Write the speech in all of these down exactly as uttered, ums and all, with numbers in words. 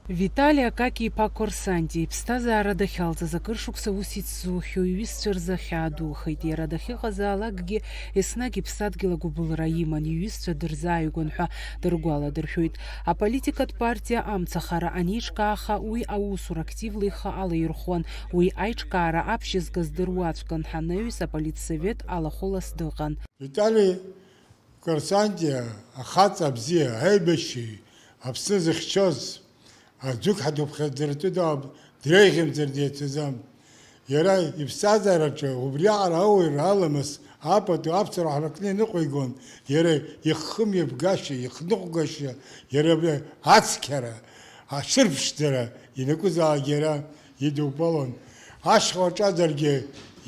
Витали Акаки-иԥа Корсанти иԥсҭазаара дахьалҵыз акыр шықәса ус ицзухьоу иҩызцәа рзы ахьаа духеит. Иара дахьыҟазаалакгьы еснагь иԥсадгьыл агәыбылра иман, иҩызцәа дырзааигәан ҳәа дыргәаладыршәоит. Аполитикатә партиа Амцахара анеиҿкааха, уи аусура активла ихы алаирхәуан. Уи аиҿкаара аԥшьызгаз дыруаӡәкын, анаҩс аполитсовет алахәылас дыҟан. Витали Корсанти ахаҵа бзиа, аибашьҩы, Аԥсны зыхьчоз, аӡәык ҳдыԥхьаӡаратәы дреиӷьымзар деицәаӡам. Иара иԥсҭазаараҿы убриаҟара ауаҩра аламыс апату аԥсараа ҳракны иныҟәигон, иара ихымҩаԥгашьа, ихныҟәгашьа, иара абри ацқьара, ацәырԥшӡара ианакәызаалак иара идубалон. Ашьха уаҿаӡаргьы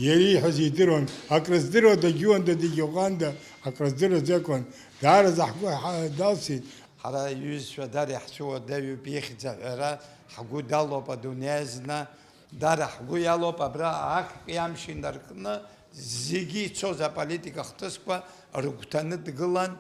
иара ииҳәаз идыруан, акрыздыруа дагьыуанда, дагьыҟәанда, акрыздыруаӡакәан, даараӡа ҳгәы ҳа-, далсит. Ҳара иҩызцәа дара иаҳцәыуадаҩуп ихьӡ аҳәара, ҳгәы далоуп адунеи азна, дара ҳгәы иалоуп абра актәи амш инаркны, зегьы ицоз аполитика хҭысқәа рыгәҭаны дгылан,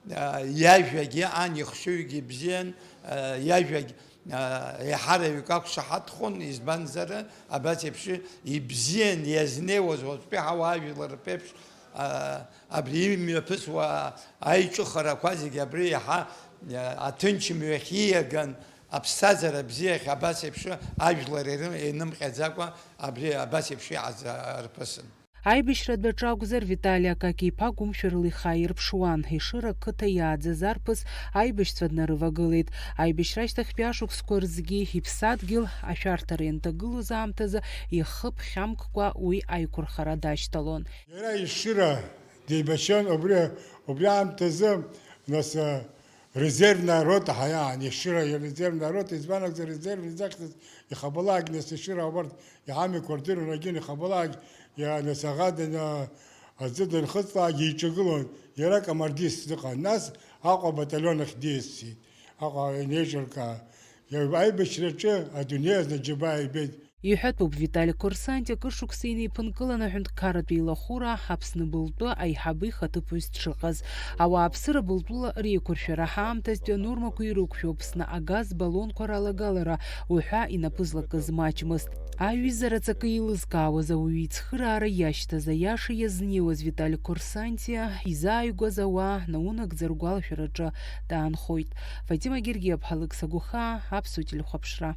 а, иажәагьы ан ихшыҩгьы бзиан, а, иажәагь, а, еиҳараҩык ақәшаҳаҭхон, избанзар, абас еиԥш ибзиан иазнеиуаз уаҵәтәи ҳауаажәлар рԥеиԥш, а, абри имҩаԥысуа аиҿыхарақәа зегьы абри иаҳа, а, аҭынчымҩахь ииаган, аԥсҭазаара бзиахь абас еиԥш ажәлар ирым-, инымҟьаӡакәа абри абас еиԥш иҟаз, а, рԥысын. Аибашьратә аҿы акәзар, Витали Акаки-иԥа гәымшәарыла ихаирԥшуан. Ешыра ақыҭа иааӡаз арԥыс аибашьцәа днарывагылеит. Аибашьра ашьҭахьтәи ашықәсқәа рзгьы иԥсадгьыл ашәарҭара ианҭагылоз аамҭазы ихы ԥхьамккәа уи аиқәырхара дашьҭалон. Иара Ешыра деибашьуан, убри, убри аамҭазы, нас, а, резервная рота ҳәа иаан, Ешыра резервная рота, избан акәзар, резерв изахьӡыз ихабалаагь, нас, Ешыра убарҭ иҳамҩақәа рдыруан, агьын ихабалаагь, иа-, нас, аӷа дана-, аӡы данхыҵлаагь иҿагылон, иара комардист дыҟан, нас Аҟәа абаталион ахь диасит, Аҟәа инеиҿыркаа, иа-, аибашьраҿы адунеи азна џьабаа ибеит. Иҳәатәуп, Витали Корсанти акыр шықәса инеиԥынкылан аҳәынҭқарратә еилахәыра Аԥсны былтәы аиҳабы ихаҭыԥуаҩс дшыҟаз. Ауааԥсыра былтәыла реиқәыршәара ҳаамҭазтәи анормақәа ирықәшәо Аԥсны агаз баллонқәа ралагалара уҳәа инапы злакыз маҷмызт. Аҩызара аҵакы еилызкаауаз ауаҩы ицхыраара иашьҭаз, аиаша иазнеиуаз Витали Корсанти изааигәаз ауаа наунагӡа ргәалашәараҿы даанхоит. Фатима Гергиаԥҳа, Алықьса Гәыхаа, Аԥсуа телехәаԥшра.